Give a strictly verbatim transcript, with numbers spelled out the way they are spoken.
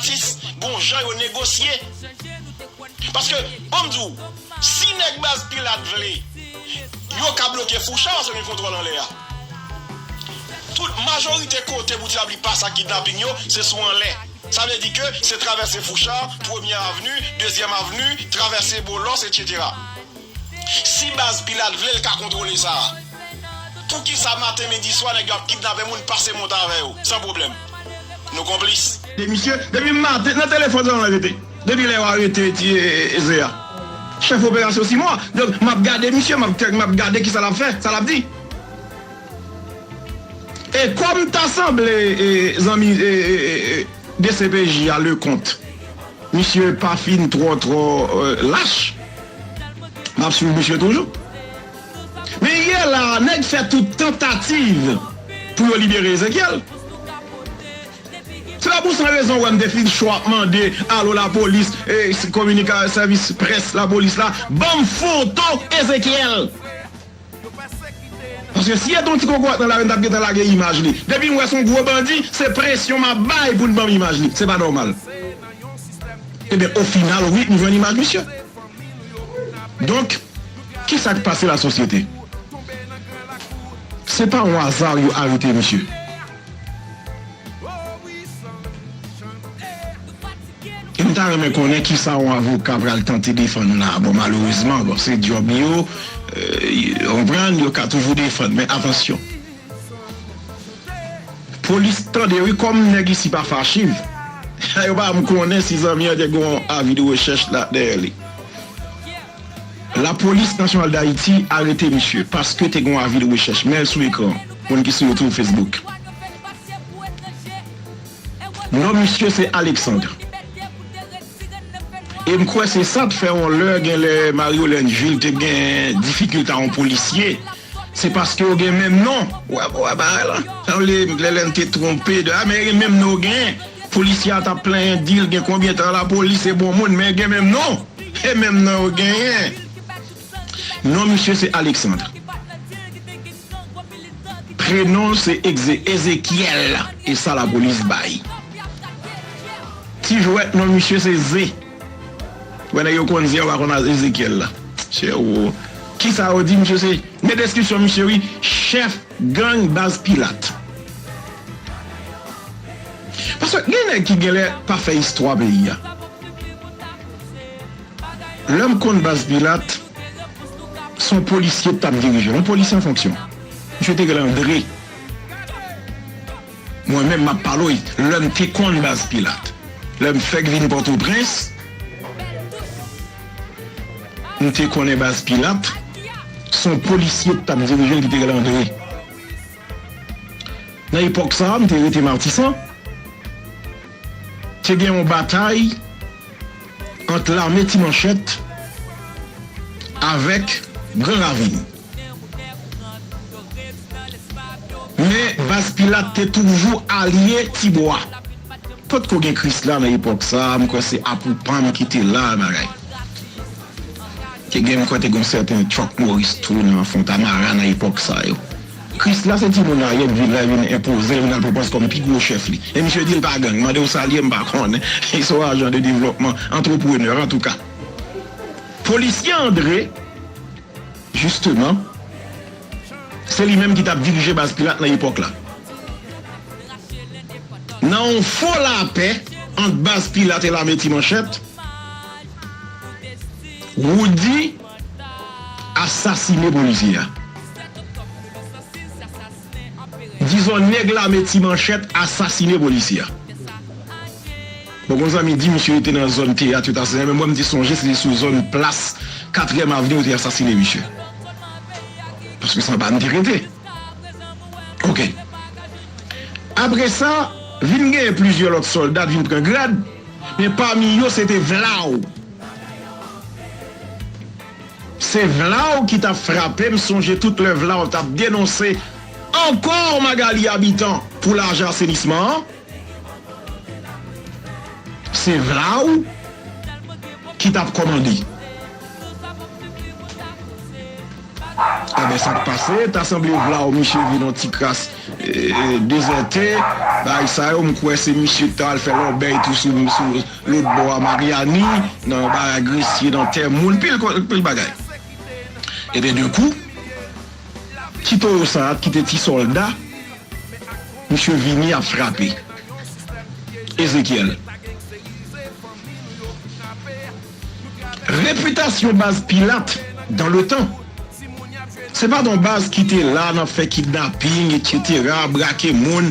atis, gon jan yo negosye. Paske, ban m di w, si nèg baz Pilat vle, yo ka bloke Fouchard, paske gen kontwòl anlè a. Tout majorite kote pou Ti Labli pase ak kidnaping yo, se sou anlè. Sa vle di ke se travèse Fouchard, Premye Avni, Dezyèm Avni, travèse Boulos, etsetera. Si baz Pilat vle, l ka kontwole sa. Poukisa maten, midi, swa, nèg yo ap kidnape moun, pase mont avè yo, san pwoblèm? Nou konplis. De misye, depi maten, nan telefòn sèlman l rete. Depi lè yo arete ti, e, e, Zé a. Chèf operasyon Simon an. Donk, m ap gade misye, m ap, m ap gade kisa l ap fè, sa l ap di. E kòm ta sanble, e, zanmi, e, e, e, e, D C P J a Leconte, misye pa fin twò, twò, e, lach. M ap swiv misye toujou. Men yè la, nèg fè tout tantativ pou yo libere Ezekiel. Se pa pou san rezon ou wè m te fin cho ap mande, alo lapolis, e, kominika, sèvis près lapolis la, ban m foto Ezekiel. Paske si e t on ti kokorat nan lari, n t ap gentan lage imaj li. Depi m wè se yon gwo bandi, se presyon m ap bay pou n ban m imaj li. Se pa nòmal. Ebyen, ofinal, wi, m jwenn imaj misye. Donk, kisa k pase lasosyete? Se pa yon aza yo arete misye. E m ta renmen konnen kisa yon avoka pral tante defann la. Bon, malerezman, bon, se djòb yo, e, w konprann, yo ka toujou defann, men atansyon. Polis tande, wi, kòm nèg isi pa fè achiv. Yo pa m konnen si zanmi an te gen yon avi de rechèch la dèyè li. Lapolis Nasyonal Dayiti arete misye paske te gen yon avi de rechèch. Men l sou ekran, moun ki sou YouTube, Facebook. Non misye se Alexandre. E m kwè se sa t fè yon lè, gen lè Marie Holène Jules te gen difikilte a yon polisye. Se paske yo gen menm non. Ou wè, ou wè bagay la. Sa vle, lè, lè n te twonpe de, a, men gen menm non yo genyen. Polisye a t ap plenyen, di l gen konbyen tan lapolis, se bon moun, men gen menm non. E menm non yo genyen. Non misye se Alexandre. Prenon se Egze-, Ezekiel, e sa lapolis bay. Ti jwèt non misye se Ze. Wè nèg yo konn Ze, yo pa konn Ezekiel la. Chè wo. Kisa yo di misye se? Men deskripsyon misye wi, chèf gang baz Pilat. Paske gen nèg ki genlè pa fè istwa peyi a. Lè m konn baz Pilat, se yon polisye k t ap dirije, yon polisye an fonksyon. Misye te rele Andre. Mwen menm, m ap pale w, lè m te konn baz Pilat. Lè m fèk vin Pòtoprens, m te konnen baz Pilat, se yon polisye k t ap dirije l ki te rele Andre. Nan epòk sa a, m te rete Matisan. Te gen yon batay ant lame Ti Manchèt avèk Gran Ravin. Men baz Pilat te toujou alye Ti Bwa. Potko gen Krisla nan epòk sa a, m kwè se Apou Pam ki te la, bagay. Te gen, m kwè te gen yon sèten Chuck Norris tou nan Fontamara nan epòk sa yo. Krisla se timoun la, yè vin la, vin enpoze l, vin al pran pòz kòm pi gwo chèf li. E misye di l pa gang, mande w salye, m pa konnen. Se yon ajan de devlòpman, antreprenè, antouka. Polisye Andre, jisteman, se li menm ki t ap dirije baz Pilat nan epòk la. Nan yon fo lapè ant baz Pilat e lame Ti Manchèt, Woody asasine polisye a. Dizon nèg lame Ti Manchèt asasine polisye a. Bon, gon zanmi di misye rete nan zòn teyat yo t asasinen, men mwen m te sonje se te sou zòn plas Katriyèm Avni yo te asasine misye. Paske se anba m te rete. Oke. Apre sa, vin gen plizyè lòt sòlda t vin pran grad, men pami yo se te Vlaw. Se Vlaw ki t ap frape, m sonje tout lè Vlaw t ap denonse ankò Magalie Habitant pou lajan asenisman an. Se Vlaw ki t ap kòmande. Enben, sa k pase, ta sanble Vlaw, misye vin yon ti kras, e, dezète, Bagay sa yo, m kwè se misye ki ta al fè lòbèy tou sou, sou lòt bò a Maryani, nan bagay gresye, nan tè moun, pil, pil bagay. Ebyen, de kou, ti towo sa a ki te ti sòlda, misye vini ap frape. Ezekyèl. Repitasyon baz Pilat dan le tan. Se pa t yon baz ki te la nan fè kidnaping, etsetera, brake moun,